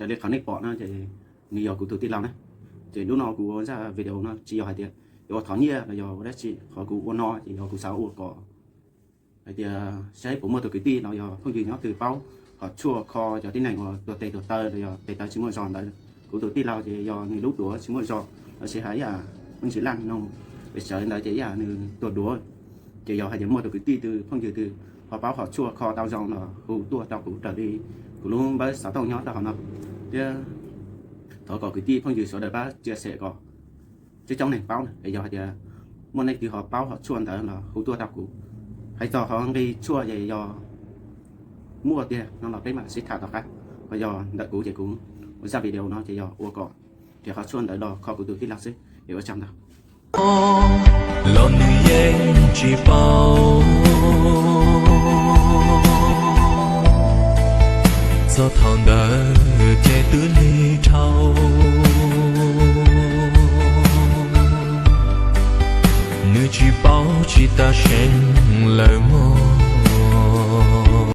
Raws li qhov nej pom no ces nws yog kuv tus tij laug na. Ces lub no kuv ua zaj video no tsis yog hais tias yuav ua thov nyiaj los yog ua dab tsi, qhov kuv ua no ces yog kuv xav ua kom hais tias saib puas muaj tus kwv tij los yog phooj ywg nyob twg paub hom tshuaj kho cov tib neeg uas tuag tes tuag taw los yog tes taw tsis muaj zog ntawd. Kuv tus tij laug ces yog nws lub duav tsis muaj zog los sis hais yam pheej tsis laj no, pes tsawv ntawd ces yam nws tuag duav. Ces yog hais tias muaj tus kwv tij twg phooj ywg twg ho paub hom tshuaj kho tau zoo los hu tuaj rau kuv raws li kuv lub npawb xov tooj nyob rau hauv no. Thiab thov kom kwv tij phooj ywg sawv daws pab tsia xem kom coob coob neeg paub na. Es yog hais tias muaj leej twg ho paub hom tshuaj ntawd los hu tuaj rau kuv. Hais txog qhov nqi tshuaj ces yog muaj tiag no los peb mam sib tham tom qab. Ho yog ntawm kuv ces kuv ua zaj video no ces yog ua kom qhia qhov tshuaj ntawd los kho kuv tus tij laug xwb es ua tsaug ntau. Los nws yeej tsis paub. Txog thaum ntawd ces twb lig dhau. Nws tsis paub tsis tas seev lawm mog.